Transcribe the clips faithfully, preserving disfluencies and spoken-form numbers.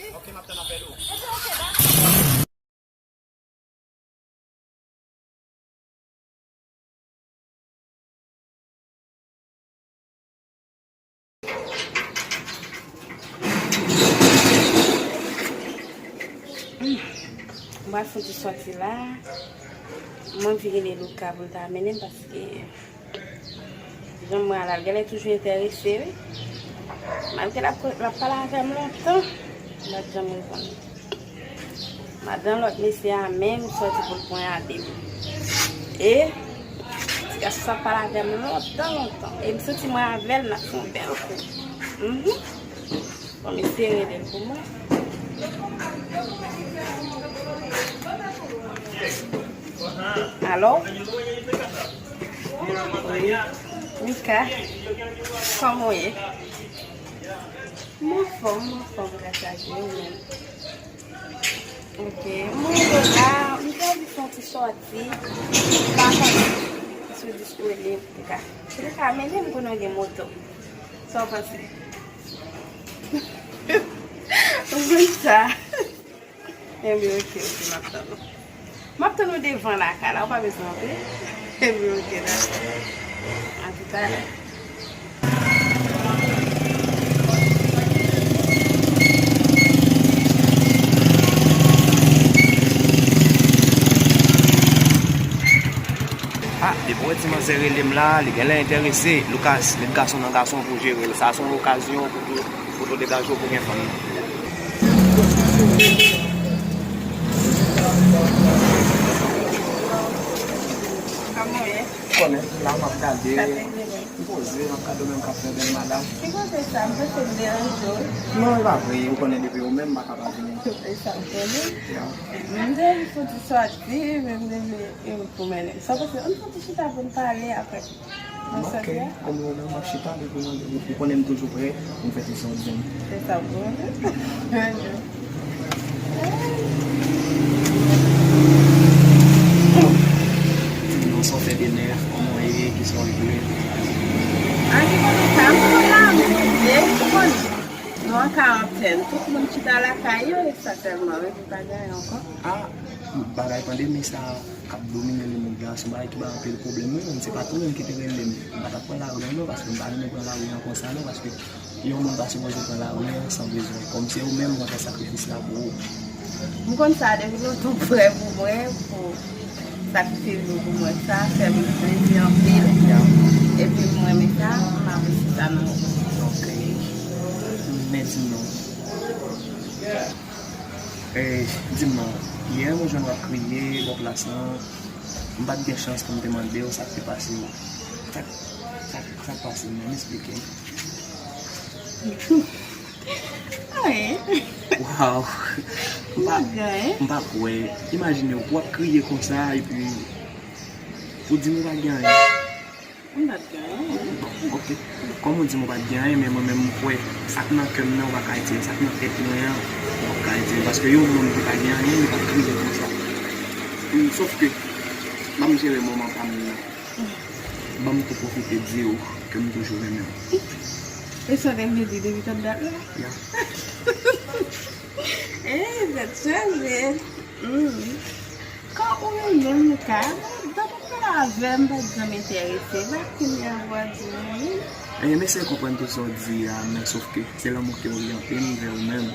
Ok, m ap tann apèl ou. Mwen fouti sòti la. Mwen vin rele Luca pou l ta mennen m paske jan m wè a la, l genlè toujou enterese, wi. Malgre l ap, l ap pale avè m lontan, m pa t janm reponn li. Madan lòt mesye a menm sòti pou l pran Adem. E ti gason sa ap pale avè m lontan, lontan. E m santi mwen avè l, n ap fè yon bèl kou. Mhm. Bon, mesye rele l pou mwen. Alo? Wi. Mika, kòman w ye? M anfòm, m anfòm, gras a Dye, ou menm? Ok, m rive la, m te anvi fè yon ti sòti. M pa konnen si w disponib, Mika. Mika, mennen m kote w gen moto. Sa w panse? Ou konn sa. Enben, ok, ok, m ap tann ou. M ap tann ou devan lakay la, ou pa bezwen antre. Enben, ok, dakò. A toutalè. Ah, depi w wè ti manzè rele m la, li genlè enterese. Lucas, met gason nan gason pou jere l. Sa se yon okazyon pou tou, pou tou degaje w pou gen fanm. Kòman w ye? Konnen, la m ap gade. M poze, m ap gade w menm k ap fè bèl madanm. Ki kote sa? M panse m deranje w. Non, e pa vre, ou konnen depi ou menm, m pa ka pa vini. E sa m konnen. Ya. M te anvi fè yon ti sòti, men m te vle yon pou mennen. Sa w panse, ann fè yon ti chita pou n pale apre. Ok, kòm ou menm, m ap chita, depi ou, ou konnen m toujou prè pou m fè ti sòti m. Se sa pou mwen. Di m non, sa w fè demen, kòman w ye, kisa w vle? A, ki kote sa? M konn la, m poze, m konn. Nou an karantèn, tout moun chita lakay yo, e sa sèlman, wi, m pa gen anyen ankò. A, bagay pandemi sa k ap domine lemonn la, se yon bagay ki bay anpil pwoblèm, wi, menm se pa tou moun ki te rele m. M pa t ap pran lari an non, paske m pa renmen pran lari an konsa non, paske yon moun pa sipoze pran lari an san bezwen. Kòm se ou menm, mwen fè sakrifis la pou ou. M konn sa depi lontan, ou prè pou mwen, pou sakrifye vi w pou mwen. Sa fè m plezi anpil. Ya. Epi m renmen sa, m apresye sa nan ou. Ok. Men di m non. Eh, di m non, yè mwen jwenn w ap kriye bò plas lan, m pa t gen chans pou m te mande w sa k te pase w. Sa k, sa k, sa k pase w menm? Esplike m. Anyen. Waw. M pa, m pa kwè. Imajine w, w ap kriye konsa, epi ou di m ou pa gen anyen. M pa t gen anyen. Bon, ok. Kòm ou di m ou pa t gen anyen, men mwen menm m kwè sa k nan kè m nan ou pa ka retire l. Sa k nan tèt mwen an, ou pa ka retire l. Paske yon moun ki pa gen anyen, li p ap kriye konsa. Sòf ke, ban m jere moman pa m nan. Ban m tou pwofite di w ke m toujou renmen w. E sa w te vle di depi tout dat la? Ya. Eh, tèt chaje. Hmm. Kan ou renmen m, Luka, donk ou pale avè m, pa t janm enterese. Pa kounye a w a di m wi. Ebyen, m eseye konprann tout sa w di a, men sòf ke se lanmou ke w gen anpil vè ou menm.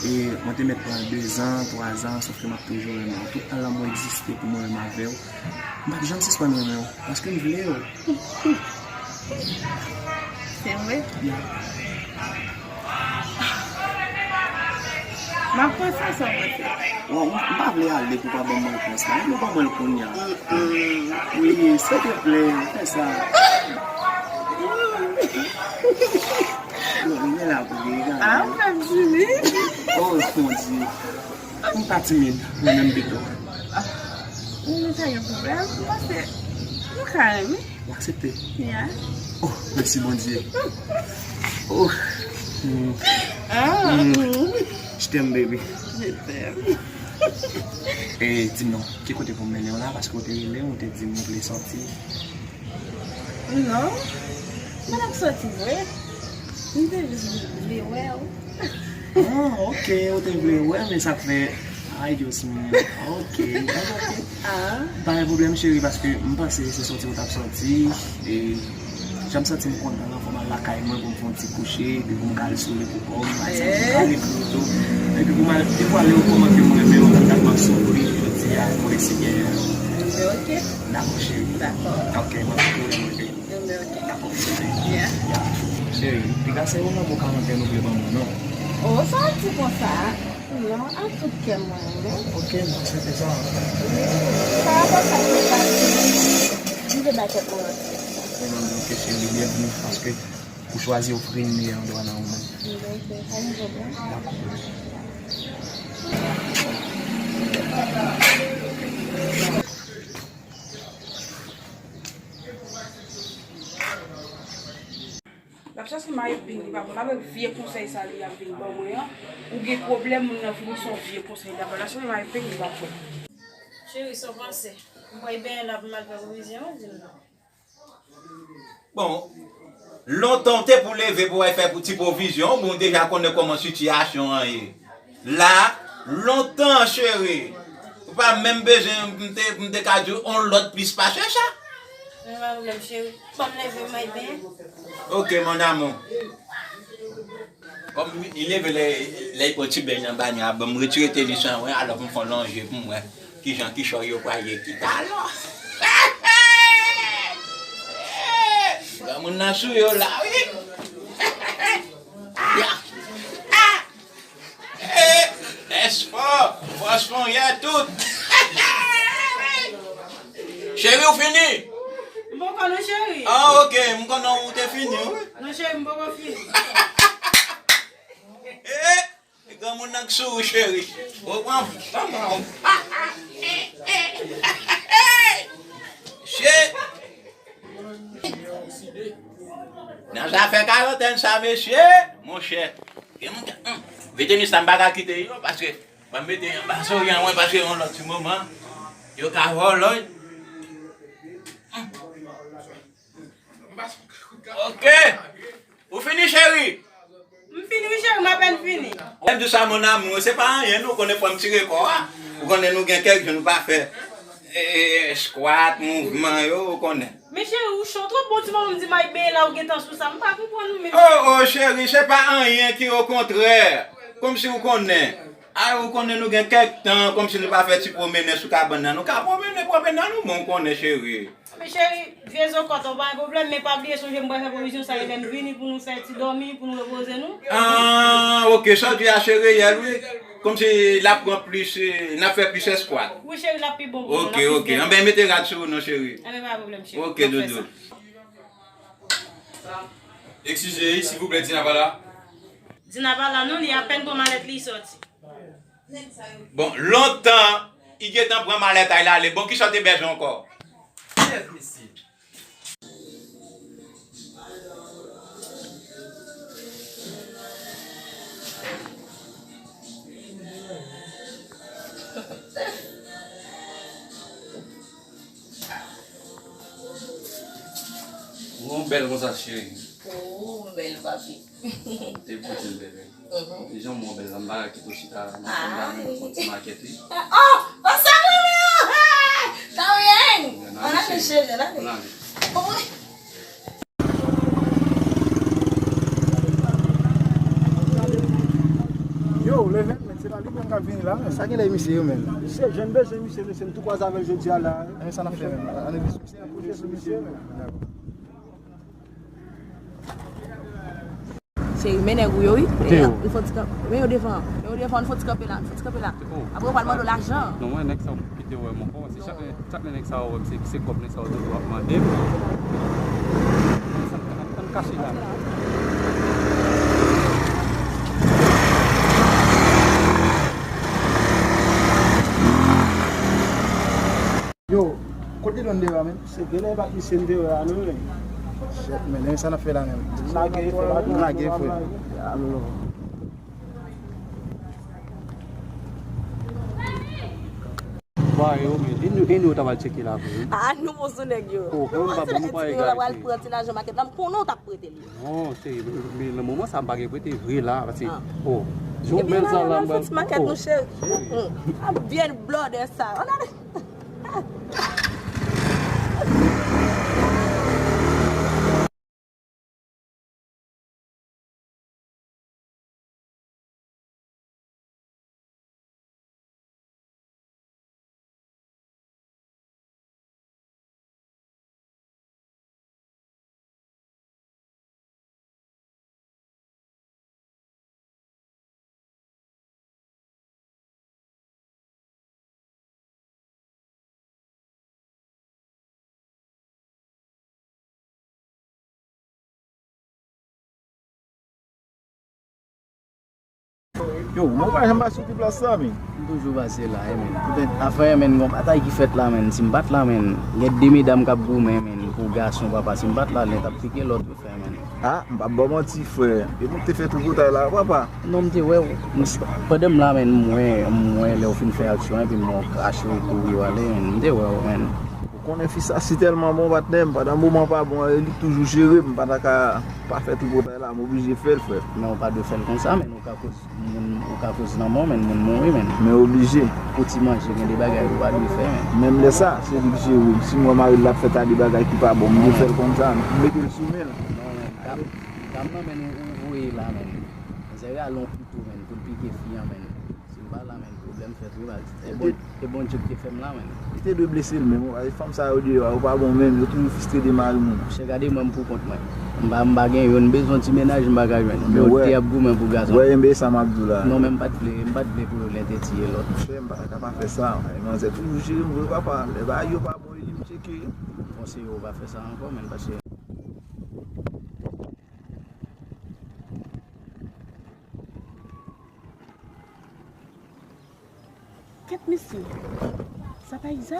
E mwen te mèt pran dezan, twazan, sòf ke m ap toujou renmen w. Tout tan lanmou egziste pou mwen menm avè w, m p ap janm sispann renmen w, paske m vle w. Se vre? Ya. M ap panse sa w panse. Bon, m, m pa vle ale pou w pa ban mwen repons la. Ou ban mwen l kounye a. Mm-mm. Wi, silteplè, fè sa. Bon, m gen la pou li, gade. Ah, ou fè m jimi. Oh, Bondye. M pa timid, mwen menm pito. Ah, nou pa gen pwoblèm. M panse nou ka renmen. Ou aksepte? Ya. Oh, mèsi Bondye. Oh. Mm. Ah, mm. Je t'aime, baby. Je t'aime. E di m non, ki kote pou m mennen w la? Paske w te rele m, w te di m ou vle sòti. Non, mwen ap sòti vre. M te jis vle wè w. Oh, ok, ou te vle wè, men sa k fè. Ay, Dios mío. Ok, ok. Ah. Pa gen pwoblèm, cheri, paske m panse se sòti ou t ap sòti. E, jan m santi m kontan an, fò m al lakay mwen pou m fè yon ti kouche, epi pou m ka al sou li pou kò m, al sa pou m ka leve pito. Epi pou m al devwale w kòman ke m renmen w, jan m ap soufri jodi a, pou Senyè a. Ok. Dakò, cheri. Dakò. Ok, mwen ap kouri mwen vini. Enben, ok. Dakò, cheri. Yeah. Ya. Cheri, piga se yon lanmou karantèn ou vle ban mwen, non? Oh, sa w di konsa? Non, ak tout kè mwen, non. Ok, m aksepte sa. Wi. Pa rapò sa k te pase, m te bay tèt mwen yon tèt. Enben, ok, cheri, byenveni, paske ou chwazi ofri m meyè endwa nan ou menm. Enben, ok, pa gen pwoblèm. Dakò. L ap chache Mayiping, li pa konn. Malgre vye konsèy sa li ap vin ban mwen an, ou gen pwoblèm, moun nan vini se yon vye konsèy li ap ba w. L ap chache Mayiping, li pa konn. Cheri, sa w panse? M kwè benyen la pou m al fè pwovizyon an, di m non. Bon, lontan w te pou leve pou w al fè pou ti pwovizyon, bon, w deja konnen kòman sitiyasyon an ye. La, lontan, cheri. Ou pa menm bezwen, m te, m te ka di w on lòt plis pase sa. Men pa pwoblèm, cheri. Ban m leve, m al benyen. Ok, mon amour. Kòm li leve lè, lè l pran ti beny nan banyo a, ban m retire tenis lan, wè, alò pou m fè on lonje pou m wè kijan kichòy yo pral ye ki talò. Granmoun nan sou yo la, wi. Ya. Eh, espò, fòs fon yè tout. Cheri, ou fini? M poko non, cheri. Ah, ok, m konnen ou te fini, wi. Non, cheri, m poko fini. Eh, granmoun nan k sou ou, cheri. Ou pran fanm an. Che. Nan zafè karantèn sa, mesye, monchè. Gen moun ki, hmm, vye tenis la m pa ka kite yo, paske mwen mete yo anba sori an, mwen, paske yon lòt ti moman, yo ka vòlò. Hmm. Ok. Ou fini, cheri? M fini, wi, cheri, m apèn fini. Lè m di sa, mon amour, se pa anyen, non, ou konnen fò m tire kò a. Ou konnen nou gen kèk jou nou pa fè, e, e, e, squat, mouvman yo, ou konnen. Men cheri, ou cho twòp, bon ti moman m di m al benyen la, ou gentan sou sa. M pa konprann ou menm. Oh, oh, cheri, se pa anyen ki okontrè. Kòmsi ou konnen. A, ou konnen nou gen kèk tan, kòmsi nou pa fè ti pwomennen sou kabann nan. Nou ka pwomennen, pwomennen nou, bon, ou konnen, cheri. Men cheri, vye zo kòt ou pa gen pwoblèm, men pa bliye sonje m pral fè pwovizyon sa, e lè m vini pou nou fè ti dòmi, pou nou repoze nou. Ah, ok, sa w di a se reyèl, wi. Kòmsi l ap pran plis, eh, n ap fè plis eskwat. Wi, cheri, l ap pi bon pou nou, l ap plis bèl. Ok, ok. Anben, mete rad sou ou non, cheri. Anben, pa gen pwoblèm, cheri. Ok, doudou. Eskize, silvouplè, Dina pa la? Dina pa la, non, li apèn pran malèt li, li sòti. Bon, lontan, li gentan pran malèt a l ale. Bon, kisa w te bezwen ankò? Kiyès misye? Ou bèl konsa, cheri. Ou bèl, papi. Te bouti l, bebe. Mhm. Jan mwen bèl la, m pa ka kite w chita nan chanm la, menm fè yon ti makèt, wi. Oh! Oh, sa mwen, mwen! Hey! Sa mwen! Ann ale, cheri, ann ale. Ann ale. Oh, wi. Yo, leve, men se pa li menm k ap vini la, men. Sa gen lè misye yo, men? Se jèn bezwen misye, mesye, m tou kwaze avè l jodi a la. E sa n ap fè, men? Ann ale sou misye, ann ale sou misye, men. Dakò. Cheri, men nèg ou yo, wi. Kote yo? Nou fò ti kanpe. Men yo devan. Men yo devan, nou fò ti kanpe la, nou fò ti kanpe la. Oh. Apre, yo pral mande w lajan. Non, mwen, nèg sa, m kite wè m ankò. Se chak lè, chak lè nèg sa yo wè m, se, se kòb nèg sa yo toujou ap mande m. Ann, ann, ann kache la. Yo, kote Londera, men? Se genlè e pa misye m te wè a, non, men. Shit, men, men sa n ap fè la, men? N lage, frè. N lage, frè. Alo. Ba yo, men, e nou, e nou ta pral tcheke la pou yo. Ah, nou bon sou nèg yo. Oh, bon, m pa bon, nou pa egare, pral pran ti lajan makèt la, m konnen w t ap prete l. Non, cheri, men, men nan moman sa, m pa gen prete vre la, paske, oh, Epi nou al fè ti makèt nou cheri. Ap vye blòdè sa. Ann ale. Yo, mwen pa janm pase sou ti plas la, men. M toujou pase la, wi, men. Poutèt afè, men, gon batay ki fèt la, men. Si m pa t la, men, gen de medam k ap goumen, men, pou gason, papa. Si m pa t la, lè t ap pike lòt yo fè, men. Ah, m p ap ba w manti, frè. E pou te fè tripotay la, papa. Non, m te wè w. M s-, pandan m la, men, m wè, m wè lè w fin fè aksyon, epi m wè w krache, w kouri, w ale, men. M te wè w, men. Ou konnen fi sa si tèlman bon, patnè m, pandan moman pa bon an, li toujou jere m, m pa ta ka pa fè tripotay la, m oblije fè l, frè. Men ou pa dwe fè l konsa, men ou ka koz moun, ou ka koz lanmò, men moun mouri, men. Men oblije. Pou ti manje, gen de bagay ou pa dwe fè, men. Menm lè sa, se li k jere m. Si m wè mari l ap fè ta de bagay ki pa bon, m dwe fè l konsa, m mete l sou men l. Non, men, dam, dam nan, men, ou, ou voye la, men. Mizè rale yon kouto, men, pou l pike fi an, men. Si m pa la, men, pwoblèm fèt, wi, baz. E bon, e Bondye ki te fè m la, men. Li te dwe blese l menm, wi, fanm sa yo deyò a, yo pa bon menm, yo toujou fristre de mari moun. Monchè, gade mwen, m pou kont mwen. M pa, m pa gen youn, m bezwen ti mennaj, m pa ka jwenn. Men yo te ap goumen pou gason. Wè, enben, sa m ap di w la. Non, men m pa t vle, m pa t vle pou yo lentètiye lòt. Monchè, m pa ta ka pa fè sa. Manzè toujou jere m vre, papa. Lè bagay yo pa bon, li m tcheke. M konseye w pa fè sa ankò, men, paske Kèt mesye, sa pa Iza?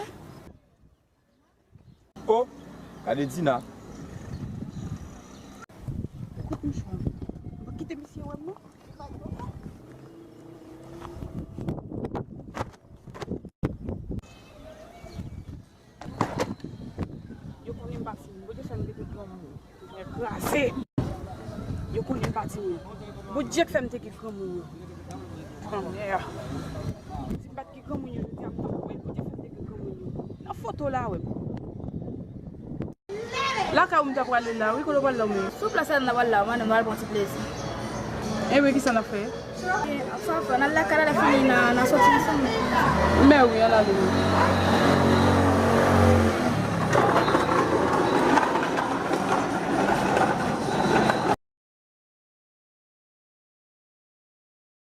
Oh, gade Dina. Kout mouchwa. Mwen kite misye wè m non. Yo konnen m pa timoun. Bondye fè m te gen granmoun. Mwen kraze. Yo konnen m pa timoun. Bondye k fè m te gen granmoun yo. Granmè. Si m pa t gen granmoun yo, jodi a m t ap wè. Bondye fè m te gen granmoun yo. Nan foto la, wè m. Lakay ou m ta prale la, wi, kote w pral la, w menm? Sou plas la, n a pral la, mwen, nou pral pran ti plezi. Enben, kisa n ap fè? Sa fè, n al lakay la, lè fini, n a, n a soti ansanm. Mè wi, ann ale wi.